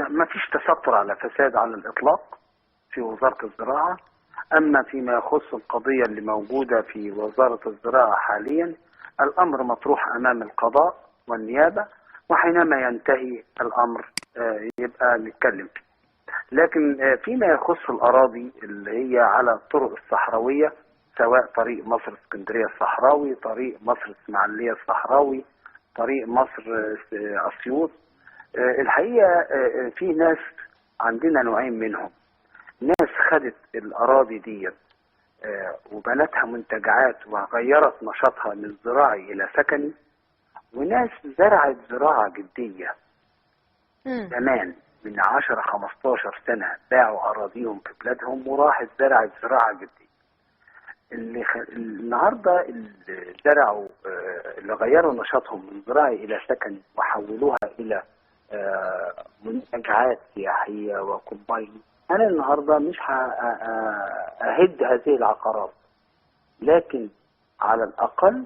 احنا ما فيش تستر على فساد على الإطلاق في وزارة الزراعة. أما فيما يخص القضية اللي موجودة في وزارة الزراعة حاليا، الأمر مطروح أمام القضاء والنيابة، وحينما ينتهي الأمر يبقى نتكلم فيه. لكن فيما يخص الأراضي اللي هي على الطرق الصحراوية، سواء طريق مصر اسكندرية الصحراوي، طريق مصر اسماعيلية الصحراوي، طريق مصر أسيوط، الحقيقة في ناس عندنا نوعين منهم. ناس خدت الأراضي دي وبنتها منتجعات وغيرت نشاطها من زراعي إلى سكني، وناس زرعت زراعة جدية زمان من 10-15 سنة، باعوا أراضيهم في بلادهم وراحت زرعت زراعة جدية. اللي النهارده اللي زرعوا، اللي غيروا نشاطهم من زراعي إلى سكني وحولوها إلى منتجعات سياحية وكومباين، أنا النهارده مش ههد هذه العقارات، لكن على الأقل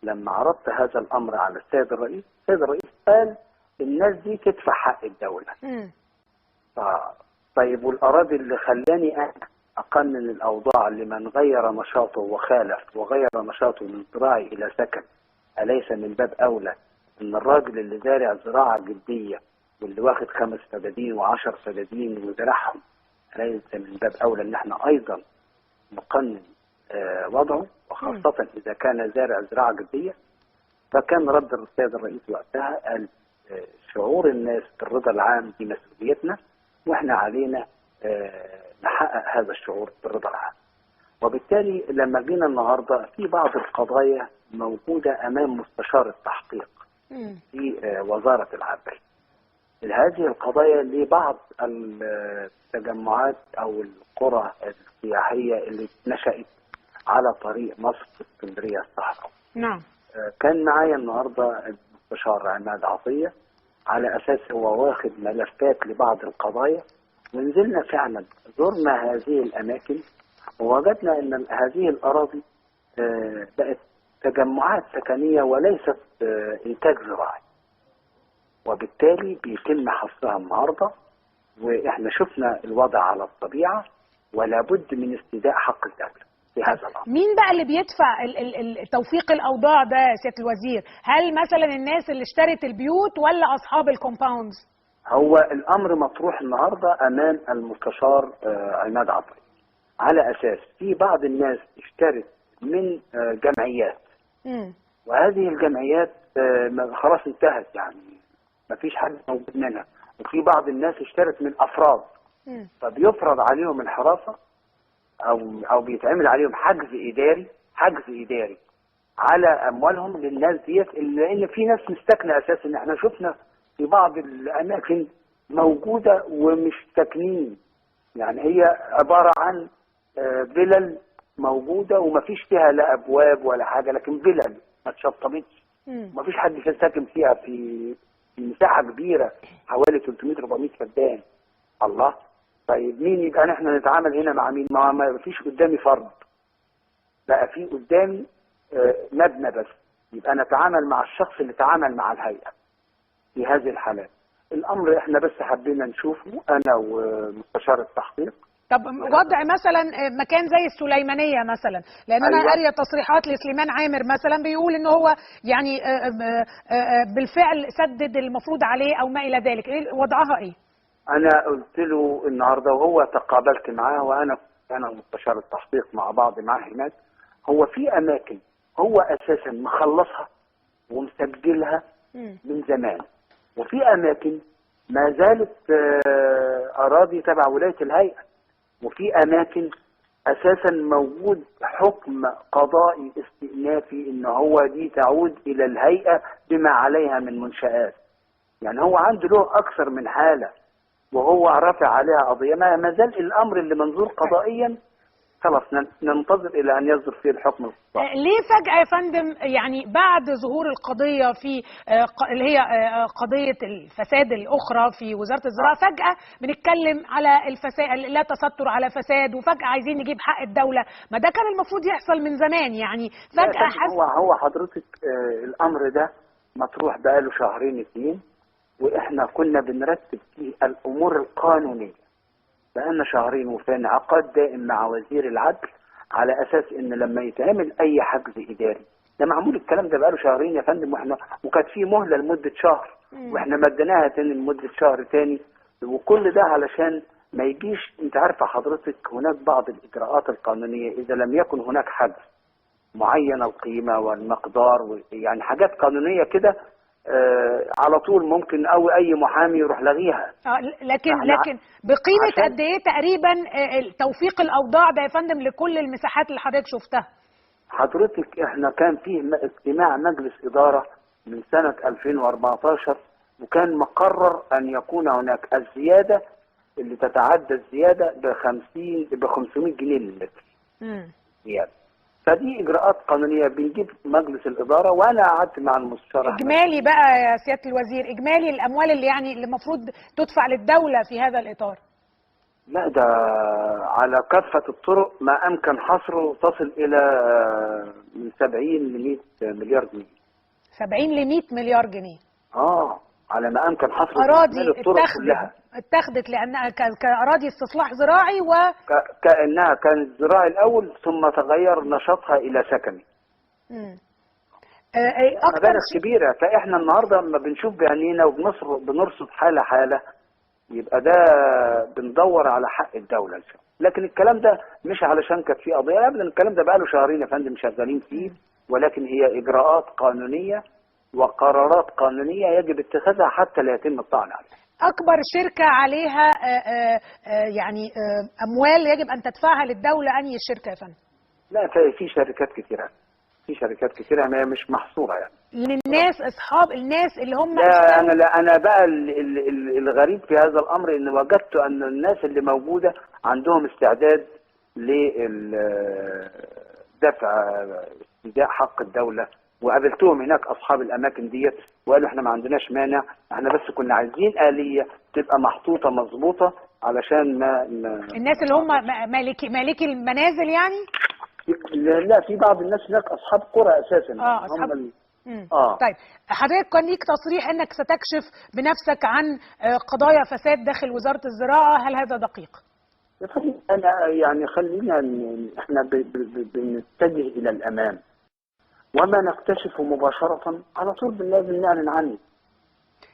لما عرضت هذا الأمر على السيد الرئيس، السيد الرئيس قال الناس دي تدفع حق الدولة. طيب والأراضي اللي خلاني أنا أقنن الأوضاع لمن غير نشاطه وخالف وغير نشاطه من زراعي إلى سكن، أليس من باب أولى إن الراجل اللي زارع زراعة جدية واللي واخد 5 فدادين و10 فدادين وزرعهم، أليس من باب أولى إن إحنا أيضا نقنن وضعه، وخاصة إذا كان زارع زراعة جدية؟ فكان رد السيد الرئيس وقتها قال شعور الناس بالرضا العام دي مسؤوليتنا، واحنا علينا نحقق هذا الشعور بالرضا العام. وبالتالي لما جينا النهارده في بعض القضايا موجودة امام مستشار التحقيق في وزارة العدل. هذه القضايا لبعض التجمعات او القرى السياحية اللي نشأت على طريق مصر اسكندرية الصحراء. نعم. كان معايا النهارده المستشار عماد عطية، على اساس هو واخد ملفات لبعض القضايا، ونزلنا فعلا زرنا هذه الاماكن ووجدنا ان هذه الاراضي بقت تجمعات سكنية وليست انتاج زراعي، وبالتالي بيتم حصرها النهارده، واحنا شفنا الوضع على الطبيعة، ولا بد من استيداء حق الدولة في هذا الامر. مين بقى اللي بيدفع توفيق الاوضاع ده يا سيادة الوزير؟ هل مثلا الناس اللي اشترت البيوت ولا اصحاب ال compounds؟ هو الامر مطروح النهارده امام المستشار عماد عطية، على اساس في بعض الناس اشترت من جمعيات، وهذه الجمعيات خلاص انتهت، يعني ما فيش حد موجود منها، وفي بعض الناس اشترت من افراد، فبيفرض عليهم الحراسة او بيتعمل عليهم حجز اداري، حجز اداري على اموالهم للناس ديت، لان في ناس مستكنه اساسا. احنا شفنا في بعض الاماكن موجودة ومش ساكنين، يعني هي عبارة عن فلل موجودة ومفيش فيها لا ابواب ولا حاجة، لكن فلل ما اتشطبتش، ومفيش حد ساكن فيها في مساحة كبيرة حوالي 300-400 فدان. الله، طيب مين يبقى احنا نتعامل هنا مع مين؟ ما فيش قدامي فرد، بقى في قدامي مبنى بس، يبقى نتعامل مع الشخص اللي تعامل مع الهيئة في هذه الحالات. الامر احنا بس حبينا نشوفه انا ومستشار التحقيق. طب وضع مثلا مكان زي السليمانية مثلا، لان انا قارية تصريحات لسليمان عامر مثلا بيقول ان هو يعني بالفعل سدد المفروض عليه او ما الى ذلك، ايه وضعها ايه؟ انا قلت له النهارده وهو تقابلت معاه، وانا ومستشار التحقيق مع بعض معاه هناك، هو في اماكن هو اساسا مخلصها ومسجلها من زمان، وفي اماكن ما زالت اراضي تبع ولاية الهيئة، وفي اماكن اساسا موجود حكم قضائي استئنافي ان هو دي تعود الى الهيئة بما عليها من منشآت. يعني هو عنده له اكثر من حاله وهو رافع عليها قضية، ما زال الامر اللي منظور قضائيا، خلاص ننتظر الى ان يصدر فيه الحكم القضائي. ليه فجأة يا فندم يعني بعد ظهور القضية في اللي هي قضية الفساد الأخرى في وزارة الزراعة، فجأة بنتكلم على الفساد، لا تستر على فساد، وفجأة عايزين نجيب حق الدولة؟ ما ده كان المفروض يحصل من زمان، يعني فجأة هو حضرتك الأمر ده مطروح بقاله 2 شهرين، واحنا كنا بنرتب فيه الامور القانونية بقالنا شهرين، وفي انعقاد دائم مع وزير العدل على اساس ان لما يتعمل اي حجز اداري، ده معمول الكلام ده بقاله شهرين يا فندم، واحنا وكانت في مهله لمدة شهر واحنا مديناها تاني لمدة شهر تاني، وكل ده علشان ما يجيش. انت عارفه حضرتك هناك بعض الاجراءات القانونية اذا لم يكن هناك حجز معين القيمة والمقدار، يعني حاجات قانونية كده على طول ممكن او اي محامي يروح لغيها. لكن بقيمة قد ايه تقريبا توفيق الاوضاع ده يا فندم لكل المساحات اللي حضرتك شفتها؟ حضرتك احنا كان فيه اجتماع مجلس ادارة من سنة 2014، وكان مقرر ان يكون هناك الزيادة اللي تتعدى الزيادة ب 500 جنيه للمتر. زيادة. فدي اجراءات قانونية بنجيب مجلس الادارة، وانا قعدت مع المستشار. اجمالي بقى يا سيادة الوزير، اجمالي الاموال اللي يعني اللي المفروض تدفع للدولة في هذا الاطار؟ لا، ده على كافة الطرق ما امكن حصره تصل الى من 70 ل 100 مليار جنيه. 70 ل 100 مليار جنيه. على ما امكن حصره. اراضي اتخذت لانها كاراضي استصلاح زراعي، و كانها كانت زراعي الاول ثم تغير نشاطها الى سكني. مبالغ كبيرة. فاحنا النهارده لما بنشوف بعينينا وبنرصد حاله حاله، يبقى ده بندور على حق الدولة ان شاء الله. لكن الكلام ده مش علشان كانت في قضية ابدا، الكلام ده بقاله شهرين يا فندم شغالين فيه، ولكن هي اجراءات قانونية وقرارات قانونية يجب اتخاذها حتى لا يتم الطعن عليها. أكبر شركة عليها يعني أموال يجب أن تدفعها للدولة، أنهي الشركة يا فندم؟ لا، في شركات كثيرة، في شركات كثيرة، ما هي مش محصورة يعني. من الناس أصحاب الناس اللي هم لا، أنا بقى الغريب في هذا الأمر إن وجدت أن الناس اللي موجودة عندهم استعداد لدفع استيداء حق الدولة، وقابلتهم هناك اصحاب الاماكن ديت وقالوا احنا ما عندناش مانع، احنا بس كنا عايزين آلية تبقى محطوطة مظبوطة علشان ما الناس اللي هم مالكي المنازل يعني؟ لا، في بعض الناس هناك اصحاب قرى اساسا. اصحاب طيب حضرتك كان ليك تصريح انك ستكشف بنفسك عن قضايا فساد داخل وزارة الزراعة، هل هذا دقيق؟ يا فندم انا يعني خلينا احنا بنتجه الى الامام، وما نكتشفه مباشرة على طول لازم نعلن عنه.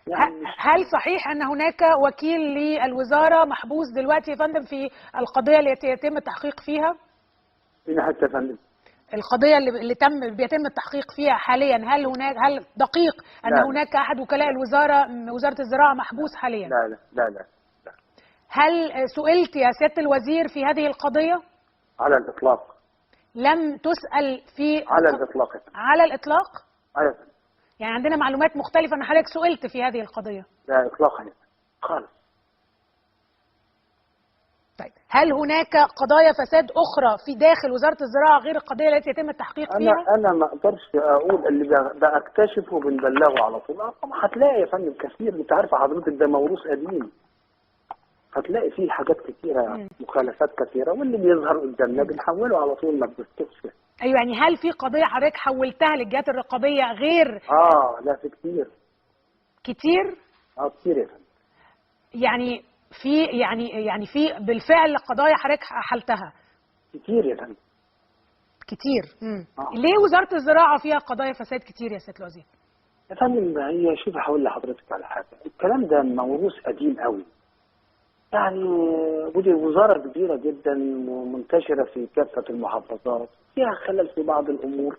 يعني هل صحيح أن هناك وكيل للوزارة محبوس دلوقتي يا فندم في القضية التي يتم التحقيق فيها؟ فين حتى يا فندم؟ القضية اللي بيتم التحقيق فيها حاليا، هل دقيق أن لا. هناك أحد وكلاء الوزارة وزارة الزراعة محبوس حاليا؟ لا لا لا لا, لا. هل سئلت يا سيادة الوزير في هذه القضية؟ على الإطلاق. لم تسأل في على الإطلاق. على الإطلاق؟ أيوة. يعني عندنا معلومات مختلفة أن حضرتك سئلت في هذه القضية. لا إطلاقا خالص. طيب هل هناك قضايا فساد أخرى في داخل وزارة الزراعة غير القضية التي يتم التحقيق فيها؟ أنا ما أقدرش أقول، اللي بكتشفه بنبلغه على طول. هتلاقي يا فندم كثير، أنت عارفة حضرتك ده موروث قديم، هتلاقي فيه حاجات كتيرة، مخالفات كتيرة، واللي بيظهر قدامنا بنحوله على طول، ما بنسكتش. ايوه، يعني هل في قضية حضرتك حولتها للجهات الرقابية غير؟ لا، في كتير. كتير؟ كتير يا فندم. يعني في يعني في بالفعل قضايا حضرتك حلتها؟ كتير يا فندم. كتير. ليه وزارة الزراعة فيها قضايا فساد كتير يا سيادة الوزير؟ يا فندم هي شوف، هقول لحضرتك على حاجة، الكلام ده موروث قديم قوي. يعني ودي وزارة كبيرة جدا ومنتشرة في كافة المحافظات، فيها خلل في بعض الأمور،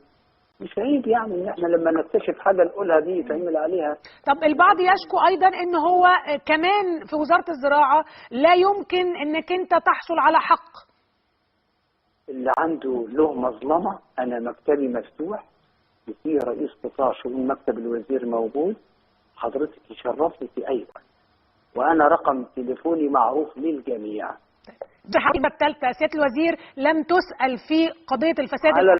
مش عيب يعني إن احنا لما نكتشف حاجة نقولها دي يتعمل عليها. طب البعض يشكو أيضا إن هو كمان في وزارة الزراعة لا يمكن إنك أنت تحصل على حق. اللي عنده له مظلمة، أنا مكتبي مفتوح وفيه رئيس قطاع شؤون مكتب الوزير موجود، حضرتك يشرفني في أي وقت، وأنا رقم تليفوني معروف للجميع. الحقيقة الثالثة سيادة الوزير لم تسأل في قضية الفساد على